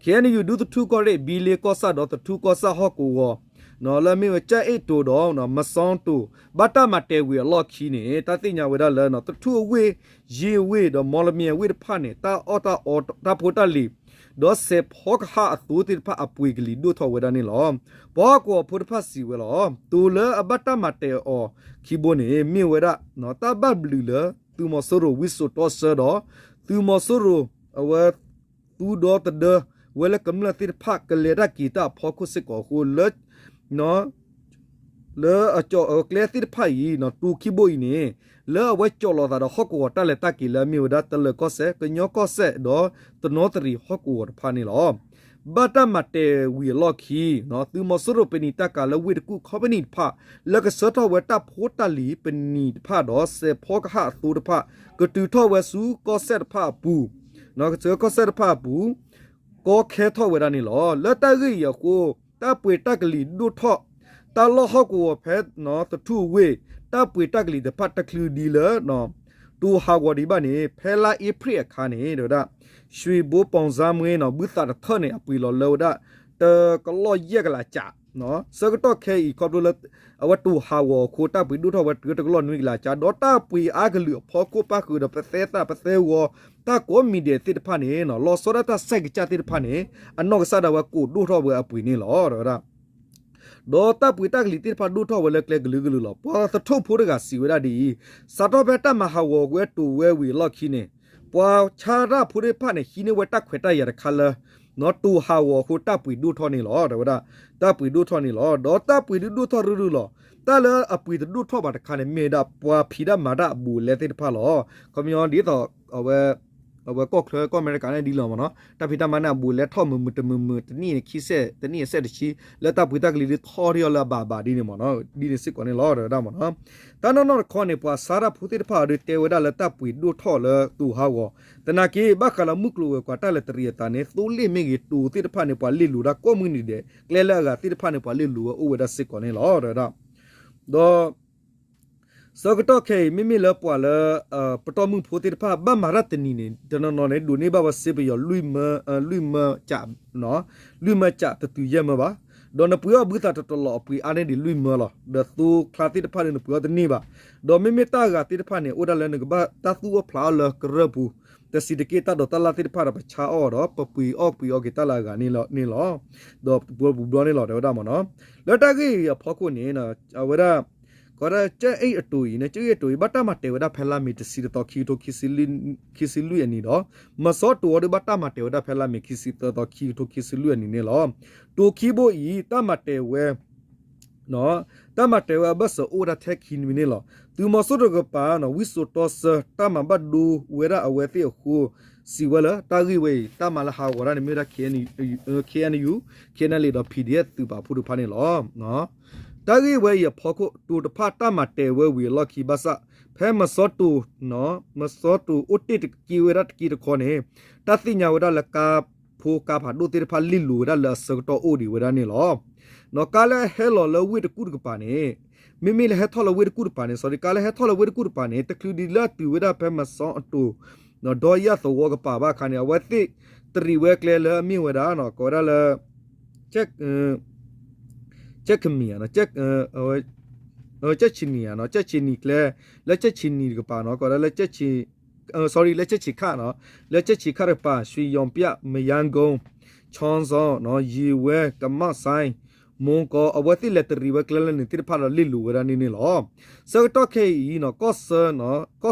KNU ဒူသထူကီၢ်ရ့ၣ် ဘံလ့ကီၢ်ဆၣ်ဒီးသထူကီၢ်ဆၣ်ဟီၣ်ကဝီၤ လၢအမ့ၢ်ဝဲကၠဲၣ်အ့ၣ်တိၤဒီး မစီတိၤ ဘၣ်တၢ်မၤတဲာ်ဝံၤအလီၢ်ခံန့ၣ် တၢ်သ့ၣ်ညါဝဲဒၣ်လၢ သထူအဝ့ၢ် ယ့ၢ်ဝ့ၢ်ဒီးမီလမံအဝ့ၢ်တဖၣ်န့ၣ် တၢ်အီၣ်တၢ်အီတၢ်ဖိတၢ်လံၤ ဒီးစဲးဖီကဟၣ်အသိသ့ၣ်တဖၣ်အပှ့ၤကလံၤဒိၣ်ထီၣ်ဝဲဒၣ်န့ၣ်လီၤ. ပှၤဟီၣ်ကဝီၤဖိတဖၣ်စံးဝဲလီၤ. တိၤလၢအဘၣ်တၢ်မၤတဲာ်အီၤခံဘိန့ၣ် မ့ၢ်ဝဲဒၣ် တၢ်ဘၣ်ဘျုးလၢသုးမီၤစိရိၤဝံစိာ်တီဆှၢဒီး သုးမီၤစိရိၤ အဝဲ သူဒီသဒၢ ဝဲလၢကမျၢၢ်သ့ၣ်တဖၣ်ကလဲၤတၢ်က့ၤတၢ်အဖီခိၣ်စ့ၢ်ကီးအဃိ လၢ လၢအကၠီၣ်အကျဲသ့ၣ်တဖၣ်အံၤ တိၤခံဘိအံၤန့ၣ် လၢအဝဲကၠီၣ်လီၤသးဒီးဟီၣ်ကဝီၤတၢ်လဲၤတၢ်က့ၤလၢအမ့ၢ်ဝဲဒၣ် တလၢၤကီၢ်စဲၣ် ကညီကီၢ်စဲၣ် ဒီးတနီသရံၣ်ဟီၣ်ကဝီၤတဖၣ်န့ၣ်လီၤ. ဘၣ်တၢ်မၤတဲာ်ဝံၤအလီၢ်ခံ သုးမီၤစိရိၤပနံာ်တၢ်ကၤလၢဝ့ၢ်တကူၣ်ခီပနံၣ်တဖၣ် လၢကဆှၢထီၣ်ဝဲတၢ်ဖိတၢ်လံၤပနံာ်တဖၣ်ဒီးစဲးဖီကဟၣ်အသိတဖၣ် ကတုၤထီၣ်ဝဲဆူကီၢ်စဲၣ်တဖၣ်အပူၤ ကဆှၢကီၢ်စဲၣ်တဖၣ်အပူၤ ကီခဲထီၣ်ဝဲဒၣ်န့ၣ်လီၤ. လၢတၢ်ဂ့ၢ်အံၤအဃိ တၢ်ပှ့ၤတၢ်ကလံၤဒိၣ်ထီၣ် တၢ်လီၢ်ဟီၣ်ကဝီၤဖဲသထူအဝ့ၢ် တၢ်ပှ့ၤတၢ်ကလံၤတဖၣ်တချုးဒံးလၢ တိၤဟးဂီၤဒံးဘၣ်န့ၣ် ဖဲလါအ့ဖြ့ၣ်အခါန့ၣ် ဒီးဝဲဒၣ် ရွှေဘိုပုံစံမျိုး နီၤ ဘုသးတထၢၣ်န့ၣ် အပှ့ၤလီၤလၢဝဲဒၣ် တကလီၢ်ယဲၢ်ကလးကၠး ဆၢကတီၢ်ခဲအံၤခီဖျိလၢ အဝဲတိၤဟးဂီၤအဃိ တၢ်ပှ့ၤဒိၣ်ထီၣ်ဝဲတကလီၢ်နွံကလးကၠး ဒီးတၢ်ပှ့ၤအါကလုာ်အဖီခိၣ်ပၣ်ဃုာ်ဒီးပသဲသးပသဲဂီၤ တၢ်ကိးမံၤဒဲးသ့ၣ်တဖၣ်န့ၣ် လီၤဆီဒၣ်တၢ်ဆဲးကစၢ်သ့ၣ်တဖၣ်န့ၣ် အနီၢ်ကစၢ်ဒၣ်ဝဲကိးဒိၣ်ထီၣ်ဝဲအပှ့ၤန့ၣ်လီၤ ဒီးဝဲဒၣ် ဒီးတၢ်ပှ့ၤတၢ်ကလံၤသ့ၣ်တဖၣ်ဒိၣ်ထီၣ်ဝဲလၢကျဲကလုာ်ကလုာ်လီၤ. ပှၤသထူဖိတဂၤစံးဝဲဒၣ်ဒ်အံၤ, စးထီၣ်ဖဲတၢ်မၤဟးဂီၤကွံာ်အတိၤဝဲဝံၤအလီၢ်ခံန့ၣ်, ပှၤဆါတၢ်ဖိသ့ၣ်တဖၣ်န့ၣ် ဟံးန့ၢ်ဝဲတၢ်ခွဲးတၢ်ယာ်တခါလၢ တိၤဟးဂီၤအဃိတၢ်ပှ့ၤဒိၣ်ထီၣ်န့ၣ်လီၤ. ဒီးဝဲဒၣ် တၢ်ပှ့ၤဒိၣ်ထီၣ်န့ၣ်လီၤ. ဒီးတၢ်ပှ့ၤဒုးဒိၣ်ထီၣ်ရုၢ်ရုၢ်လီၤ. တၢ်လၢအပှ့ၤတဒိၣ်ထီၣ်ဘၣ်တခါန့ၣ် မ့ၢ်ဝဲဒၣ်ပှၤဖံးတၢ်မၤတၢ်အဘူးအလဲသ့ၣ်တဖၣ်လီၤ. ခီပညီဒ်သိး အဝဲကီၢ်ချၢကီၢ်အမဲရကၤန့ၣ်ဒ်လီၤမ့ၢ်နီၤ, တၢ်ဖံးတၢ်မၤန့ၣ် အဘူးအလဲထီၣ်မုာ်မုာ်တမုာ်မုာ် တနံၣ်ခံစဲး တနံၣ်အစဲးတဆံ လၢတၢ်ပှ့ၤတၢ်ကလံၤဒုးထီၣ်ထီၣ်လၢအဘၣ်ဘၣ်ဒ်န့ၣ်မ့ၢ်နီၤ, ဒ်န့ၣ်စ့ၢ်ကီးန့ၣ်လီၤ တဲဝဲဒၣ်မ့ၢ်နီၤ. တၢ်နီၢ်နီၢ်တခီန့ၣ် ပှၤဆါတၢ်ဖိသ့ၣ်တဖၣ်အံၤဒုးတဲဝဲဒၣ်လၢတၢ်ပှ့ၤဒိၣ်ထီၣ်လၢတိၤဟးဂီၤ, သနာ်က့ ဘၣ်ဃးလၢမုၢ်ကျိၤဝဲၤကွာ်တၢ်လဲၤတရံးအသးန့ၣ် သိလ့ၣ်မ့ၢ်ဂ့ၤ တိၤသ့ၣ်တဖၣ်န့ၣ် ပှၤလ့ၣ်လိၤဒၣ်ကိးမုၢ်နံၤဒဲး ကျဲလၢအဂၤသ့ၣ်တဖၣ်န့ၣ် ပှၤလ့ၣ်လိၤဝဲအိၣ်ဝဲဒၣ်စ့ၢ်ကီးန့ၣ်လီၤ တဲဝဲဒၣ်. ဒီး ဆၢကတီၢ်ခဲအံၤ မ့မ့ၢ်လၢပှၤလၢ ပတီၢ်မုၢ်ဖိသ့ၣ်တဖၣ် ဘၣ်မၤတၢ်တနံၤန့ၣ် တနီၤနီၤန့ၣ် ဒိးန့ၢ်ဘၣ်ဝဲစ့ပယီၤ လွံၢ်မၢ လွံၢ်မၢကး လွံၢ်မၢကးတတုၤယဲၢ်မၢဘၣ်. ဒီးနပှ့ၤအီၣ်ဘုသးတတလီၤ အပှ့ၤအါန့ၢ်ဒံးလွံၢ်မၢလီၤ. ဒီးသိချါသ့ၣ်တဖၣ်န့ၣ် နပှ့ၤအီၣ်တန့ၢ်ဘၣ်. ဒီးမ့မ့ၢ်တၢ်ဂၤသ့ၣ်တဖၣ်န့ၣ် အိၣ်ဒၣ်လၢနကဘၣ်တၢ်သူၣ်အီၣ်ဖျးအီၣ်လၢကရၢၢ်ပူၤ, တဆံးတက့ၢ်တၢ်ဒိးတၢ်လၢ်သ့ၣ်တဖၣ်ဒီး ပဆါအီၣ်ဒီး ပပှ့ၤအီၣ်ပှ့ၤအီက့ၤတၢ်လၢအဂၤန့ၣ်လီၤ. ဒီးပူၤဘျီန့ၣ်လီၤ တဲဝဲဒၣ်မ့ၢ်နီၤ. လၢတၢ်ဂ့ၢ်အံၤအဖီခိၣ်န့ၣ် အဝဲဒၣ် ကီးဒၣ်ကၠဲၣ်အ့ၣ်အတိၤအံၤန့ၣ် ကၠဲၣ်အ့ၣ်အတိၤအံၤ ဘၣ်တၢ်မၤတဲာ်ဝဲဒၣ်ဖဲလါမ့ၤတဆံတသီ ခံကထိခံဆံလွံၢ်အနံၤဒီး မစီတိၤအီၤဒုးဘၣ်တၢ်မၤတဲာ်ဝဲဒၣ်ဖဲလါမ့ၤခံဆံသၢသီ ခံကထိခံဆံလွံၢ်အနံၤန့ၣ်လီၤ. တိၤခံဘိအံၤ တၢ်မၤတဲာ်ဝဲ တၢ်မၤတဲာ်ဝဲအဘၢၣ်စၢၤအိၣ်ဝဲဒၣ်ထဲခံနွံန့ၣ်လီၤ. သုးမီၤစိရိၤတကပၤ ဝံစိာ်တီဆှၢ တၢ်မၤဘၣ်ဒိဝဲဒၣ်အဝဲသ့ၣ်အဃိ စံးဝဲလၢတၢ်ဂ့ၢ်ဝဲအံၤ တၢ်မၤလၢဟးဂီၤတၢ်န့ၣ် မ့ၢ်ဝဲဒၣ် KNU, KNLA ဒီး PDF သုးပာ်ဖှိၣ်တဖၣ်န့ၣ်လီၤ. တၢ်ဂ့ၢ်ဝဲအံၤအဖီခိၣ် တိၤတဖၣ်တၢ်မၤတဲာ်ဝဲဝံၤအလီၢ်ခံဘၣ်ဆၣ် ဖဲမစီတိၤ မစီတိၤအိၣ်တ့ၢ်တက့ၢ်ဝဲဒၣ်တက့ၢ်တခီန့ၣ် တၢ်သ့ၣ်ညါဝဲဒၣ်လၢကါဖိကါဖးဒိၣ်သ့ၣ်တဖၣ်လ့ၣ်လိၤဝဲဒၣ်လၢအဆၢကတီၢ်အိၣ်ဒံးဝဲဒၣ်န့ၣ်လီၤ. ကါလၢအဟဲလီၤလၢဝ့ၢ်တကူၣ်တကပၤန့ၣ် မ့မ့ၢ်လၢဟဲထီၣ်လၢဝ့ၢ်တကူၣ်တကပၤန့ၣ် sorry ကါလၢဟဲထီၣ်လၢဝ့ၢ်တကူၣ်တကပၤန့ၣ် တချုးဒံးလၢအတုၤဝဲဒၣ်ဖဲမစီအတိၤ ဒီးယၣ်သဝီကပၤဘၣ်အခါန့ၣ် အဝဲသ့ၣ်တရံးဝဲကျဲလၢအမ့ၢ်ဝဲဒၣ် ကိးဝဲဒၣ်လၢ ကၠဲၣ်ကမံၤဧါ ကၠဲၣ်ဆံနံၤဧါ ကၠဲၣ်ဆံနံၤကျဲ လၢကၠဲၣ်ဆံနံၤတကပၤနီၤ ကိးဝဲဒၣ်လၢ sorry လၢကၠဲၣ်ဆံခၣ်နီၤ လၢကၠဲၣ်ဆံခၣ်တကပၤ ရွှေရောင်ပြ မရမ်းကုန်း ချောင်းစောင့် ယီဝဲ ကမၣ်စဲ မူကီ အဝဲသ့ၣ်လဲၤတရံးဝဲကျဲလၢန့ၣ်သ့ၣ်တဖၣ်ဒီးလ့ၣ်လိၤဝဲဒၣ်န့ၣ်န့ၣ်လီၤ. ဆၢကတီၢ်ခဲအံၤနီၤ ကီၢ်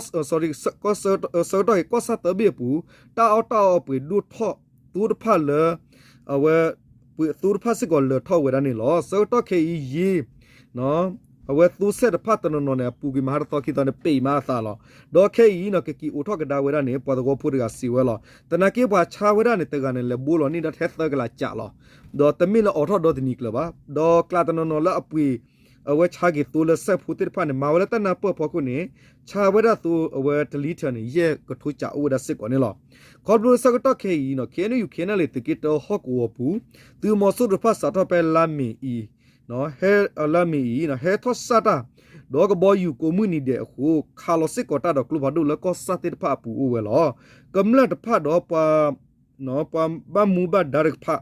ဆၢ sorry ဆၢကတီၢ်ခဲအံၤ ကီၢ်ဆၣ်သၢဘ့ၣ်အပူၤ တၢ်အီၣ်တၢ်အီပှ့ၤဒိၣ်ထီၣ် သိတဖၣ်လၢ အဝဲ ပှ့ၤသိတဖၣ်စ့ၢ်ကီးလၢာ်ထီၣ်ဝဲဒၣ်န့ၣ်လီၤ. ဆၢကတီၢ်ခဲအံၤယ့ အဝဲသိစဲးတဖၣ်တနီၤနီၤန့ၣ် အပူၤကွံာ်မဟါတသီခံသီန့ၣ် ပံာ်မးအသးလီၤ. ဒီးခဲအံၤနီၤ ကက့ၤအိးထီၣ်ကဒါဝဲဒၣ်န့ၣ် ပှၤသဝီဖိတဂၤစံးဝဲလီၤ. သနာ်က့ပှၤဆါဝဲဒၣ်န့ၣ် တဂၤန့ၣ် လဲၤဘိလီၤန့ၢ်ဒၣ်ထဲသၢကလးကၠးလီၤ. ဒီးတမ့ၢ်လၢအိးထီၣ်ဒီတနံၤကျၢၤဘၣ်. ဒီးကျးတနီၤနီၤလၢအပှ့ၤ အဝဲဆါက့ၤသိလၢစဲးဖိသ့ၣ်တဖၣ်န့ၣ် မၤဝဲလၢတၢ်နၢ်ပၢၢ်ဖီခိၣ်န့ၣ် ဆါဝဲဒၣ်သိအဝဲတလံထၢၣ်န့ၣ် ယဲၢ်ကထိကၠးအိၣ်ဝဲဒၣ်စ့ၢ်ကီးန့ၣ်လီၤ. ခီဖျိလၢဆၢကတီၢ်ခဲအံၤနီၤ ခ့ၣ်အဲၣ်ယူၣ် ခ့ၣ်အဲၣ်ယူၣ် သုးက့တၢဟီၣ်ကဝီၤပူၤ သုးမီၤစိရိၤတဖၣ်စးထီၣ်ဖဲလါမ့ၤအံၤ လါမ့ၤအံၤ ဟဲထီၣ်စးတၢ် ဒီးကဘီယူၤကိးမုၢ်နံၤဒဲးအဃိ ခးလီၤစ့ၢ်ကီးတၢ်ဒီးကျိဖးဒိၣ်လၢကီၢ်ဆၣ်သ့ၣ်တဖၣ်အပူၤအိၣ်ဝဲလီၤ. ကမျၢၢ်တဖၣ်ဒီးပှၤ ပှၤဘၣ်မူဘၣ်ဒါတဖၣ်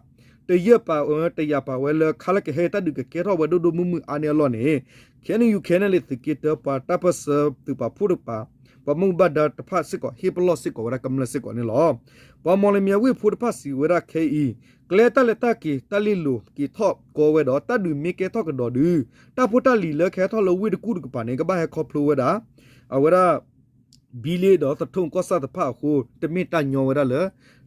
တယၢၢ်ပာ်ဝဲတယာ်ပာ်ဝဲလၢ ခါလၢကဟဲတၢ်ဒုးကကဲထီၣ်ဝဲဒိၣ်ဒိၣ်မုၢ်မုၢ်အါန့ၢ်အလီၢ်န့ၣ် ခ့ၣ်အဲၣ်ယူၣ် ခ့ၣ်အဲၣ်ယူၣ် သုးက့တၢပှၤတၢ်ပၢၢ်ဆၢသုးပာ်ဖှိၣ်တကပၤ ပှၤဘၣ်မူဘၣ်ဒါတဖၣ်စ့ၢ်ကီး ဟ့ၣ်ပလီၢ်စ့ၢ်ကီးဝဲဒၣ်ကမျၢၢ်စ့ၢ်ကီးန့ၣ်လီၤ. ပှၤမီၣ်လမၠဲဝ့ၢ်ဖိတဖၣ်စံးဝဲဒၣ်ခဲအံၤ ကျဲတၢ်လဲၤတၢ်က့ၤတၢ်လ့ၣ်လိၤက့ၤထီၣ်ကီဝဲဒီး တၢ်ဒုးမ့ၢ်ကဲထီၣ်ကဒီးဒုး တၢ်ဖိတၢ်လံၤလၢကဟဲထီၣ်လၢဝ့ၢ်တကူၣ်တကပၤန့ၣ် ကဘၣ်ဟဲခီဖျိဝဲဒၣ် အဝဲဒၣ် ဘံလ့ဒီးသထူၣ်ကီၢ်ဆၣ်တဖၣ်အဃိ တမ့ၢ်တၢ်ညီဝဲဒၣ်လၢ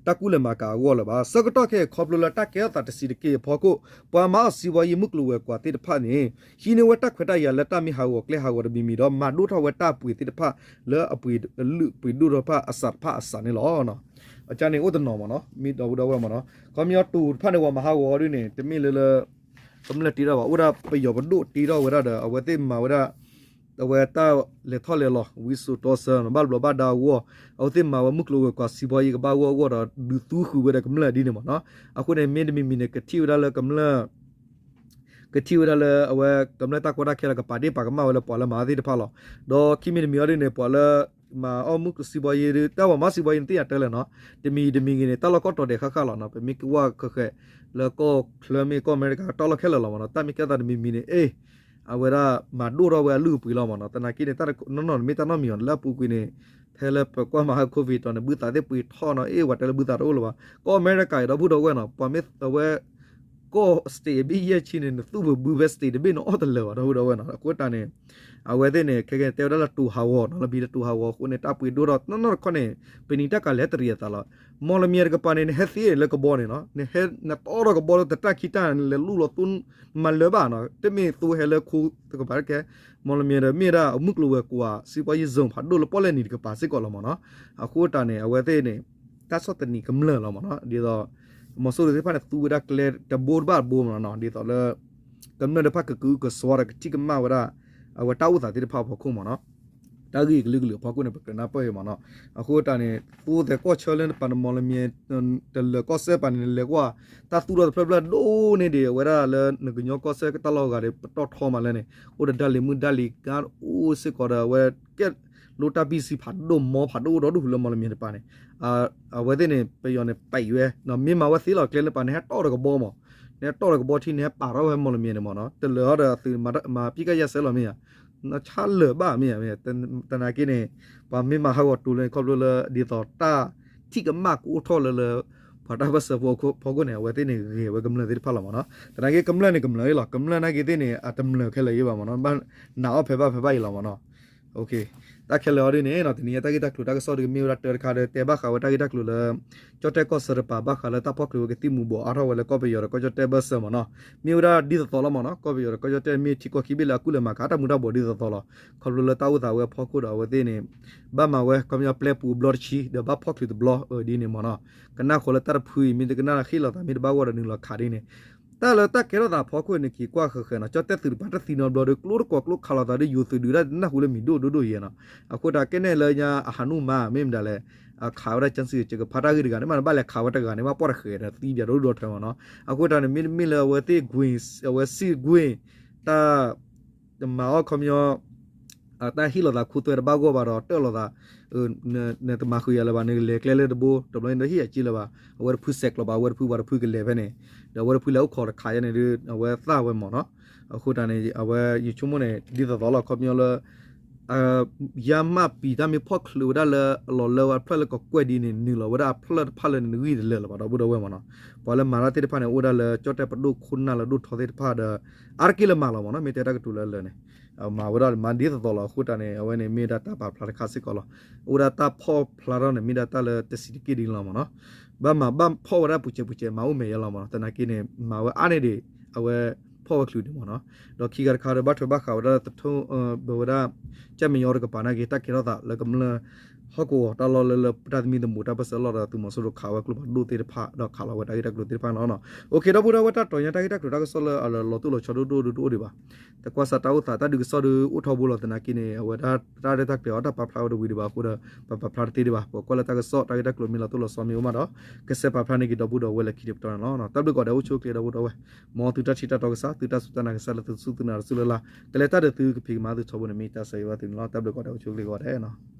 တၢ်ကူၣ်လဲၤမၤကၤအဂီၢ်လၢၤဘၣ်. ဆၢကတီၢ်ခဲအံၤခီဖျိလၢတၢ်ကဲထီၣ်သးတဆံးတက့ၢ်အဖီခိၣ် ပှၤမၤအီၣ်စံးဘီယံၤမုၢ်ကျိၤဝဲၤကွာ်သ့ၣ်တဖၣ်န့ၣ် ဟံးန့ၢ်ဝဲတၢ်ခွဲးတၢ်ယာ်လၢတၢ်မ့ၢ်ဟးဂီၤကျဲဟးဂီၤတမံၤမံၤဒီး မၤဒိၣ်ထီၣ်ဝဲတၢ်ပှ့ၤသ့ၣ်တဖၣ်လၢအပှ့ၤလုၢ်ပှ့ၤဒိၣ်ထီၣ်တဖၣ်အစးတဖၣ်အစးန့ၣ်လီၤ. အကန့ၣ်အိၣ်တနီၤမ့ၢ်နီၤ မ့ၢ်ဒီပုၢ်ဒီဝဲၢ်မ့ၢ်နီၤ ခီပညီတူၢ်တဖၣ်န့ၣ် ပှၤမၤဟးဂီၤအီၤဒ်န့ၣ် တမ့ၢ်လၢလၢ ကမျၢၢ်တ့ထီၣ်ဘၣ် အိၣ်ဒၣ်ပယီၤပဒိၣ်တ့ထီၣ်ဝဲဒၣ်ဒီး အဝဲသ့ၣ်မၤဝဲဒၣ် အဝဲတၢ်လဲၤထီၣ်လဲၤလီၤ ဝံစိာ်တီဆၢ ဘၣ်ဘျီးဘၣ်ဒါအဂီၢ် အဝဲသ့ၣ်မၤဝဲမုၢ်ကျိၤဝဲၤကွာ်စံးဘီယံၤကဘၣ်ဂီၢ်အဂီၢ်ဒီး ဒုးသူဃုာ်ဝဲဒီးကမျၢၢ်ဒ်န့ၣ်မ့ၢ်နီၤ. အဃိန့ၣ် မ့ၢ်တမံၤမံၤန့ၣ် ကထံၣ်ဝဲဒၣ်လၢကမျၢၢ် ကထံၣ်ဝဲဒၣ်လၢအဝဲကမျၢၢ်တၢ်ကီတၢ်ခဲလီၤ ကပာ်ဒ့ၣ်ပာ်ကမၣ်ဝဲလၢပှၤလၢမၤအီၣ်သ့ၣ်တဖၣ်လီၤ. ဒီးခံမံၤတမံၤအီၤဒ်န့ၣ် ပှၤလၢ မၤအီၣ်မုၢ်ကျိၤစံးဘီယံၤ တၢ်ပှၤမၤစံးဘီယံၤန့ၣ် သ့ၣ်ညါတၢ်လဲၣ်နီၤ တမံၤတမံၤဂ့ၤန့ၣ် တၢ်လီၢ်ကီၢ်တီၤဒဲးဃၣ်ဃၣ်လီၤနီၤ ပမ့ၢ်ကဝၢ်ဃဲးဃဲး လၢကီၢ်ချၢမ့ၢ်ကီၢ်အမဲရကၤ တၢ်လီၢ်ခဲလၢာ်လီၤမ့ၢ်နီၤ တၢ်မ့ၢ်ကဲသးတမံၤမံၤန့ၣ် အ့ အဝဲဒၣ်မၤဒိၣ်ထီၣ်ဝဲအလုၢ်အပှ့ၤလီၤမ့ၢ်နီၤ သနာ်က့န့ၣ် တၢ်နီၢ်နီၢ်န့ၣ် မ့ၢ်တၢ်နီတမံၤအီၤန့ၣ် လၢအပူၤကွံာ်န့ၣ် ဖဲလၢပကွၢ်မၤဟး COVID တီၤန့ၣ် ဘုသးသ့ၣ်ပှ့ၤထီၣ်နီၤ အ့ ပှၤတဲလၢဘုသးတအိၣ်လၢၤဘၣ် ကီၢ်အမဲရကၤအံၤဒီပုၢ်ဒီဝဲၢ်နီၤ ပှၤမ့ၢ်အဝဲ ကီၢ် state အဘ့ၣ်ယဲၢ်ဆံန့ၣ် နသူၣ်ပဘုဖဲ state တဘ့ၣ်န့ၣ်အီၣ်တလၢာ်ဘၣ် ဒီပုၢ်ဒီဝဲၢ်နီၤ အဃိတၢ်န့ၣ် အဝဲသ့ၣ်န့ၣ် ခဲကဲန့ၣ် တဲဝဲဒၣ်လၢတူၢ်ဟးဂီၤနီၤ လၢဘံလၢတူၢ်ဟးဂီၤအဃိန့ၣ် တၢ်ပှ့ၤဒိၣ်ထီၣ်နီၢ်နီၢ်တခီန့ၣ် ပနံာ်တၢ်ကၤလဲၤတရံးအသးလီၤ မီၣ်လမၠဲတကပၤန့ၣ် နဟဲသ့လၢကဘီန့ၣ်နီၤ နဟဲနတီၢ်ထီၣ်ကဘီလၢတတၢ်ခံတၢ်န့ၣ် လဲၤလူလီၤသိ မၤလၢၤဘၣ်နီၤ တမ့ၢ်သိဟဲလၢခိတကပၤတကဲ မီၣ်လမၠဲဒီးမ့ၢ်ဒၣ်အမုၢ်ကျိၤဝဲၤကွာ် စံးဘီယံၤ zone ဖးဒိၣ်လၢပီၣ်လဲၣ်နံၤတကပၤစ့ၢ်ကီးလီၤမ့ၢ်နီၤ အဃိတၢ်န့ၣ် အဝဲသ့ၣ်န့ၣ် တၢ်ဆီၣ်သနံးကမျၢၢ်လီၤမ့ၢ်နီၤ ဒ်သိး မီၤစိရိၤသ့ၣ်တဖၣ်န့ၣ် သူဝဲဒၣ်ကျဲတဘိတဘၣ်တဘိမ့ၢ်နီၤ ဒ်သိးလၢ ကမျၢၢ်တဖၣ်ကကအုကစွါဒီးကထံၣ်ကမၣ်ဝဲဒၣ် အဝဲတၢ်အိၣ်သးသ့ၣ်တဖၣ်အဖီခိၣ်မ့ၢ်နီၤ တၢ်ဂ့ၢ်ကလုာ်ကလုာ်အဖီခိၣ်န့ၣ် ပကနၢ်ပၢၢ်အံၤမ့ၢ်နီၤ အဃိတၢ်န့ၣ် သိသဲးကီၢ်ဆၢလၢနပာ်နမီၣ်လမၠဲ တလၢၤကီၢ်စဲၣ်ပာ်န့ၣ် နလဲၤကွၢ် တၢ်သူၣ်ထီၣ်တဖျၢၣ်ဖျၢၣ်ဒိၣ်န့ၢ်ဒံး အဝဲဒၣ်လၢနကညီကီၢ်စဲၣ်တၢ်လီၢ်ဂၤဒီး ပတီၢ်ထီမးလဲၣ်န့ၣ် အိၣ်ဒီးဒါလံၤမုၢ်ဒါလံၤကါအိၣ်စ့ၢ်ကီးဒီး အဝဲကဲလိတၢ်ဘံၣ်စံဖးဒိၣ်မီဖးဒိၣ်အိၣ်ဒီဒူၣ်လၢမီၣ်လမၠဲတပၤန့ၣ် အဝဲသ့ၣ်န့ၣ် ပယီၤန့ၣ် ပံးဝဲ မ့ၢ်မၤဝဲသ့လီၤကျဲလၢပာ် နဟဲတီၢ်ဒီးကဘီမး နဟဲတီၢ်ဒီးကဘီထံ နဟဲပာ်ထီၣ်ဝဲမီၣ်လမၠဲန့ၣ်မ့ၢ်နီၤ တလၢာ်အီၤဒီးသုးမၤပံကၢ်ယဲၢ်စဲးလီၤမ့ၢ်ဧါ နဆါလၢာ်ဘၣ်မ့ၢ်ဧါ သနာ်က့န့ၣ် ပှၤမ့ၢ်မၤဟးဂီၤတူၢ်လၢန့ၣ် ခီဖျိလၢဒ်သိးတၢ်ထံၣ်ကမၣ်ကအိၣ်ထီၣ်လၢလၢ ပှၤတၢ်ပၢၢ်ဆၢဖိအဖီခိၣ်န့ၣ် အဝဲသ့ၣ်န့ၣ်ဂဲၤဝဲကမျၢၢ်သ့ၣ်တဖၣ်လီၤမ့ၢ်နီၤ သနာ်က့ကမျၢၢ်န့ၣ်ကမျၢၢ်လီၤ ကမျၢၢ်နာ်က့သ့ၣ်န့ၣ် အတမျၢၢ်ခဲလၢာ်ယံၤဘၣ်မ့ၢ်နီၤ ဘၣ်နာ်အီၣ်ဖဲဘၣ်ဖဲဘၣ်အံၤလီၤမ့ၢ်နီၤ တၢ်ခဲလၢာ်အီၤဒ်န့ၣ်နီၤ တနံၤအံၤတၢ်ဂ့ၢ်တၢ်ကျိၤတၢ်ကစီၣ်ဒုးကမ့ၢ်ဝဲဒၣ်တၢတခါဒီး တဲဘၣ်ဃးဝဲတၢ်ဂ့ၢ်တၢ်ကျိၤလၢ ကၠီၣ်တဲၣ်ကီၢ်ဆၢတပၤ ဘၣ်ဃးလၢတၢ်ဖီၣ်ချုးဝဲကသံၣ်မူၤဘှီးအါထီၣ်ဝဲလၢကီၢ်ပယီၤဒီးကီၢ်ကၠီၣ်တဲၣ်ဘၢၣ်စၢၤမ့ၢ်နီၤ မ့ၢ်ဝဲဒၣ်ဒ်သိးသိးလီၤမ့ၢ်နီၤ ကီၢ်ပယီၤဒီးကီၢ်ကၠီၣ်တဲၣ်မ့ၢ်ထံကီၢ်ခံဘ့ၣ်လၢအကူၣ်လဲၤမၤကၤတၢ်မူၤတၢ်ဘှီးဒ်သိးသိးလီၤ ခီဖျိလၢတၢ်အိၣ်သးဝဲအဖီခိၣ်ဒီးအဝဲသ့ၣ်န့ၣ် ဘၣ်မၤဝဲခီပညီပျဲပူၤဘျီတဆံ ဒီးဘၣ်ဖီၣ်ချုးတဘျီအံၤဒ်န့ၣ်မ့ၢ်နီၤ ကနၣ်ဃီလၢတၢ်တဖုအံၤ မ့ၢ်တကနၣ်ဟ့ၣ်လီၤသးမ့ၢ်တဘၣ်ဂီၢ်ဒီးနုာ်လီၤခးဒ်န့ၣ် တၢ်လၢတၢ်ကဲထီၣ်သးအဖီခိၣ်န့ၣ် က့ၤကွၢ်ဃဲၤဃဲၤနီၤ ကၠီၣ်တဲၣ်သုးတပၤတသံနီတဘျီဒီး ကျိတကွီၤကျိခးလိာ်သးဒီးယိၤသုးဒုးတၢ်နၢ်ဟူလၢမံၤဒိၣ်ဒိၣ်ဒိၣ်ယဲနီၤ အဃိတၢ်ကဲနဲၣ်လၢညါအဟးနူၣ်မး မ့ၢ်မတၤလဲၣ် ခးဝဲဒၣ်ကၠၢ်စံၣ်ကၠၢ်ကဖးတၢ်ဂ့ၢ်တဂၤန့ၣ် မ့ၢ်နဘၣ်လဲၤခးဝဲတဂၤန့ၣ် ဘၣ်ပှၢ်တဃဲၤဒီးသံပၠးဒိၣ်ဒိၣ်ထွဲမ့ၢ်နီၤ အဃိတၢ်န့ၣ် မ့တမ့ၢ်လၢအဝဲသ့ၣ်ကွ့ၢ် အဝဲစံၣ်ကွ့ၢ် တၢ် တမၤအီၣ်ခီပညီ တၢ်ဟ့ၣ်လီၤသးခူသွဲတဘၣ်ဂီၢ်ဘၣ်ဒီး တၢၣ်လီၤသး နတမၤဃုာ်ယၤလၢၤဘၣ် နကလဲၤကျဲလၢတဘိ တဘျီန့ၣ်ဒီးဟ့ၣ်ယၤက့လၢၤဘၣ် အဝဲတဖုဆဲးကျိးဘၣ် အဝဲတဖုပှၤတဖုကလဲၤဖဲန့ၣ် ဒီးအဝဲတဖုလဲၤအိၣ်ခိးတခးယဲန့ၣ်ဒီး အဝဲသၣ်ဝဲမ့ၢ်နီၤ အဃိတၢ်န့ၣ် အဝဲယဆိကမိၣ်န့ၣ် ဒ်သိးသိးလီၤခီပညီလၢ ယါမၢ်ပံၤတၢ်မ့ၢ်ဖီၣ်ချုးဝဲဒၣ်လၢအလီၤလၢဝဲအဖျၢၣ်လၢကကွဲၢ်ဒ်န့ၣ် နုာ်လီၤဝဲဒၣ်အဖျၢၣ်တဖၣ်လၢနဂံၢ်တလၢာ်လၢၤဘၣ် ဒီပုၢ်ဒီဝဲၢ်မ့ၢ်နီၤ ပှၤလၢမၤတၢ်သ့ၣ်တဖၣ်န့ၣ် အိၣ်ဒၣ်လၢကၠီၣ်တဲၣ်ပဒိၣ်ခိၣ်နၢ်လၢဒိၣ်ထီသ့ၣ်တဖၣ်ဒီး အါတက့ၢ်လၢမၤလီၤမ့ၢ်နီၤ မ့ၢ်တဲတၢ်ကတိၤလၢလၢာ်န့ၣ် မၤဝဲဒၣ်မၤဒ်သိးသိးလီၤ အဃိတၢ်န့ၣ် အဝဲန့ၣ်မ့ၢ်ဒၣ်တၢ်ပာ်ဖျါတခါစ့ၢ်ကီးလီၤ အိၣ်ဒၣ်တၢ်ဖီၣ်ဖျါထီၣ်န့ၣ် မ့ၢ်ဒၣ်တၢ်လၢတဆံးတက့ၢ်ဒ်န့ၣ်လီၤမ့ၢ်နီၤ ဘၣ်မၤဘၣ်ဖီၣ်ဝဲဒၣ်ပူၤစဲးပူၤစဲး မၤအိၣ်မဲာ်ယဲလီၤမ့ၢ်နီၤ သနာ်က့န့ၣ် မၤဝဲအါန့ၢ်ဒံး အဝဲဖီၣ် ထီၣ်ဝဲချုးန့ၣ်မ့ၢ်နီၤ. ဒီးခံဂၤတခါဒီး ဘၣ်ထွဲဘၣ်ဃးဝဲဒၣ် ဘၣ်ဝဲဒၣ် ကၠၣ်မဲာ်ညီတကပၤနာ်က့ တၢ်ကဲထီၣ်သးလၢကမျၢၢ် ဟီၣ်ကဝီၤတၢ်လီၢ်လၢလၢ ပတၢ်သမံသမိးတၢ်ပၢၢ်ဆၢလီၢ်ဒီးသုးမီၤစိရိၤခးဝဲကျိဖးဒိၣ်သ့ၣ်တဖၣ် ဒီးခးလီၤဝဲတၢ်ဂ့ၢ်တၢ်ကျိၤသ့ၣ်တဖၣ်န့ၣ်လီၤ. အိၣ်ခ့ ဒီပုၢ်ဒီဝဲၢ် တၢ်တီၤညါတၢ်ဂ့ၢ်တၢ်ကျိၤတၢ်ကစီၣ်လၢအလီၤတိၢ်လီၤဆီဒိၣ်ဒိၣ်ဒိၣ်ဒိၣ်ဒံးဘၣ်. တကွၢ်စးတၢ်အိၣ်သး တၢ်ဒုးကစီၣ်ဒုးအိၣ်ထီဘိလီၤသနာ်က့န့ၣ် အဝဲဒၣ်တၢ်ရဲၣ်တၢ်ကျဲၤအီၤ တၢ်ပာ်ဖျါဝဲတဝံၤဒံးဘၣ်အဃိဒီး ပပာ်ဖျါတသ့ဒံးဘၣ်. ပကွၢ်လၢတၢ်ကစီၣ် တၢ်ဂ့ၢ်တၢ်ကျိၤမ့ၢ်လီၤတိၢ်လီၤဆီမ့ၢ်အိၣ်မးဒီး ကဆဲးပာ်ဖျါန့ၢ်က့ၤဒီပုၢ်ဒီဝဲၢ်လၢခံတပတီၢ်န့ၣ်လီၤ. တၢ်ဘျုးကိးဂၤဒဲး အိၣ်ဆူၣ်အိၣ်ချ့ဒီပုၢ်ဒီဝဲၢ်, မ်သုတၢ်ထံၣ်တၢ်တီကစၢ် သုတၢ်စူၢ်တၢ်နာ်ကစၢ်လၢသုစူၢ်သုနာ်တစူၢ်လၢ်လၢ် ကလဲၤတၢ်ဒီးသုကဖံးကမၤသုထီဘိန့ၣ် မ့ၢ်တၢ်ဆၢဂ့ၤဘၣ်သုန့ၣ်လီၤ. တၢ်ဘျုးကိးဂၤဒဲး အိၣ်ဆူၣ်အိၣ်ချ့ကိးဂၤဒဲး